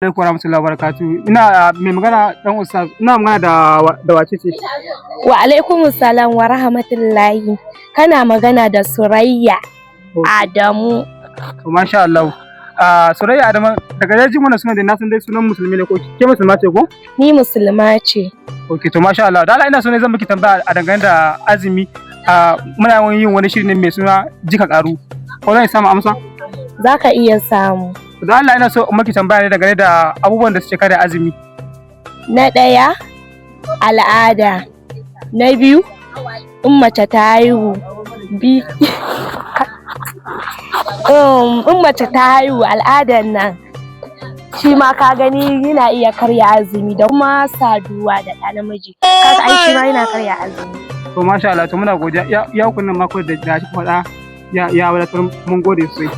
Alaikum warahmatullahi wabarakatuh. Ina mai magana dan Ustaz, ina magana da wace ce? Wa alaikum salam wa rahmatullahi. Kana magana da Surayya Adamu. To, masha Allah. Surayya Adamu, daga jin wannan sunan da na san dai sunan musulmi ne, ko ke musulma ce ko? Ni musulma ce. Okay, to masha Allah. Da Allah ina so ne zan miki tambaya a dangane da azumi. Muna yin wani shiri ne mai suna Jika Karu. Ko zan samu amsa? Za ka iya samu. Da Allah ina so in miki tambaya ne dangane da abubuwan da suke karya azumi. Na ɗaya, al'ada. Na biyu, in mace ta haihu. In mace ta haihu, al'adar nan shi ma ka gani yana iya karya azumi, da kuma saduwa da ɗa namiji. Kaga ai shi ma yana karya azumi. To, masha Allah, to muna godiya. Ya kunnan mako da shi faɗa ya wadatar, mun gode sosai.